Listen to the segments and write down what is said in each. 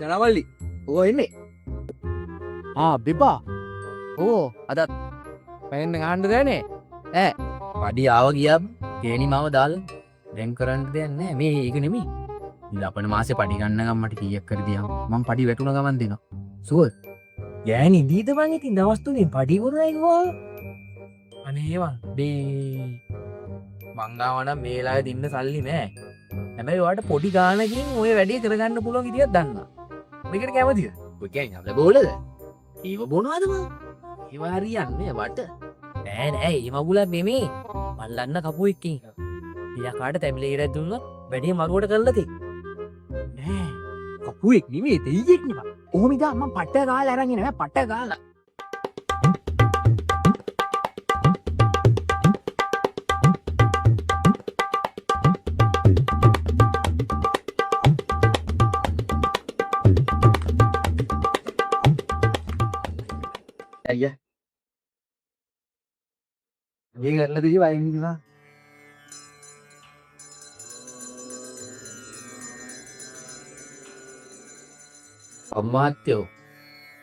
ජනවල්ලි ඕ එන්නේ. ආ බිබා. ඕ අදත් පැන්න ගහන්න දෑනේ. ඈ පඩි ආව ගියා ගේනි මාව දාලා දැන් කරන්න දෙයක් නෑ. මේ ඒක නෙමෙයි. ලබන මාසේ පඩි ගන්න ගමන් මට කීයක් කර දියම් මං පඩි වැටුණ ගමන් දෙනවා. සුවර් ගෑණි දීද බං ඉතින් දවස් තුනෙන් පඩි වුණා කිව්වා. අනේ බං මේ මං ගාව නම් මේ වෙලාවේ දෙන්න සල්ලි නෑ. හැබැයි ඔයාට පොඩි ගානකින් ඔය වැඩේ කරගන්න පුළුවන් විදියක් දන්නවා. මේකට කැමතිද? ඔය කියන්නේ අපේ බෝලද? ඒව බොනවද මං? ඒව හරියන්නේ වට. නෑ නෑ ඒ මගුලක් නෙමෙයි. මං ලන්න කපුවෙක් ඉන්න. යකාට තැඹිලි ඉරක් දුන්නොත් වැඩේ මරුවට කරලා දෙයි. නෑ කපුවෙක් නෙමෙයි දෙයියෙක් නෙමෙයි. ඔහොම ඉඳන් මං පට්ට ගාලා අරන් එනවා පට්ට ගාලා. අයියා මේ කරලා තියෙයි වයින් ඉන්නවා. අම්මාත්‍යෝ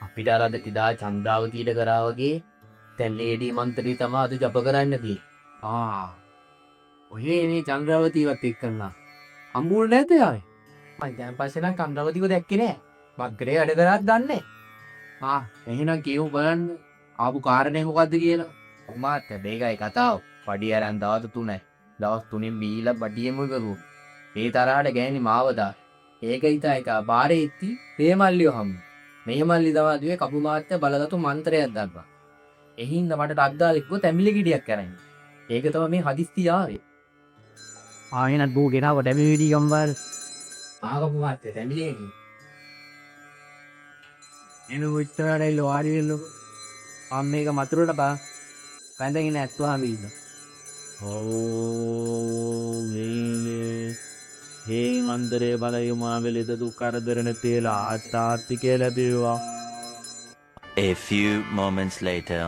අපිට අර අද එදා චන්ද්‍රාවතීට කරා වගේ දැන් ලේඩි මන්ත්‍රී තමා අද ජප කරන්න තියෙන්නේ. ආ ඔය මේ චන්ද්‍රාවතීවත් එක්කන්නා හම්බුනේ නැද්ද යාවේ? මං දැන් පස්සේ නම් චන්ද්‍රාවතීව දැක්කේ නෑ. බක්කරේ වැඩ කරාත් දන්නේ. ආ එහෙනම් කියමු බලන්න ආපු කාරණේ මොකද්ද කියලා. අම්මාත්‍ය මේකයි කතාව. පඩි අරන් දවස් තුනයි. දවස් තුනෙන් බීලා බඩියෙම කරුවා. ඒ තරහට ගෑණි මාව දා. ඒක හිතා එක බාරේ ඉත්ති මේ මල්ලිව හම්බ. මේ මල්ලි තමයි දුවේ කපු මාත්‍ය බලගතු මන්ත්‍රයක් දක්වා. එහින්ද මට ටක් දාලා එක්කෝ තැඹිලි ගෙඩියක් අරන්. ඒක තමයි මේ හදිස්සිය ආවේ. ආයෙනත් බෝ ගෙනාව තැඹිලි ගෙඩි ගම්බාර. ආ කපු මාත්‍ය තැඹිලි ගෙඩි. එන උච්චරට ඇවිල්ලා වාඩි වෙන්නකෝ. මම මේක මතුරට බා වැඳගෙන ඇත්තුවාම ඉන්නවා. ඕ මේ හේ මන්දරේ බලය මා වෙලෙද දුක් කරදර නැතිලා ආත්තාර්ථිකය ලැබේවා. A few moments later.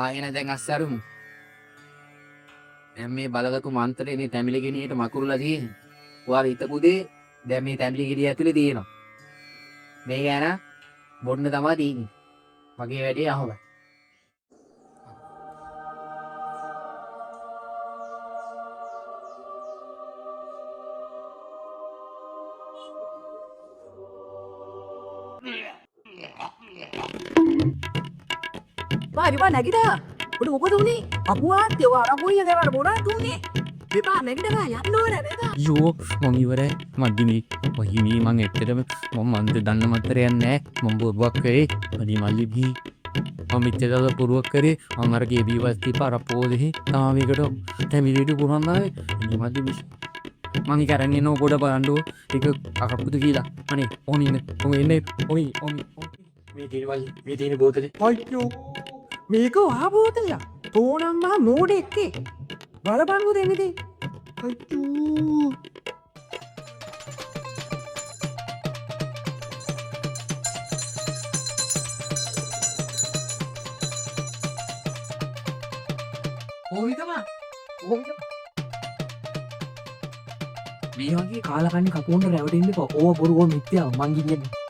ආයෙන දැන් අස්සරුමු. දැන් මේ බලගතු මන්ත්‍රේ මේ තැඹිලි ගෙඩියට මකුරුලා තියෙන්නේ. ඔයාලා හිතපු දේ දැන් මේ තැඹිලි ගෙඩිය ඇතුලේ තියෙනවා. මේ ගැන බොන්න තමා තියෙන්නේ. මගේ වැඩේ අහවයි. බා විපා නැගිටා. ඔබට මොකද වුනේ? අපුවාත් ඒවා අර කොයිය දේවල් මොනවද උනේ? විපා නැගිටලා යන්න ඕනේ නේද? අයියෝ මං ඉවරයි. මං දිනේ වහිනේ මං ඇත්තටම මං මන්ද දන්න මන්තරයක් නෑ. මං බොරුවක් කරේ. අනේ මල්ලි බී මං මෙච්චර දවස් බොරුවක් කරේ. මං අර ගේ බීවස් තිබ්බ අර පොදෙහි තාම මේකට තැඹිලිට පුරන් ආවේ. අනේ මල්ලි බී මං ඒක අරන් එනවා පොඩ බලන්නකෝ. ඒක අකප්පුද කියලා. අනේ ඕනි ඉන්න. ඔය එන්නේ ඔයි ඔයි මේ තියෙන මල්ලි මේ තියෙන බෝතලේ. අයියෝ මේක වා බෝතලයක්. තෝනම් මහා මෝඩෙක් ඒ. බලපන්කෝ දෙන්නේ ඉතින්. අයියෝ ඕනි තමා. ඕනි තමා. මේ වගේ කාලකන්ණි කපුවන්ට රැවටෙන්න එපා. ඕව බොරු ඕව මිත්‍යාව මං කියන්නේ.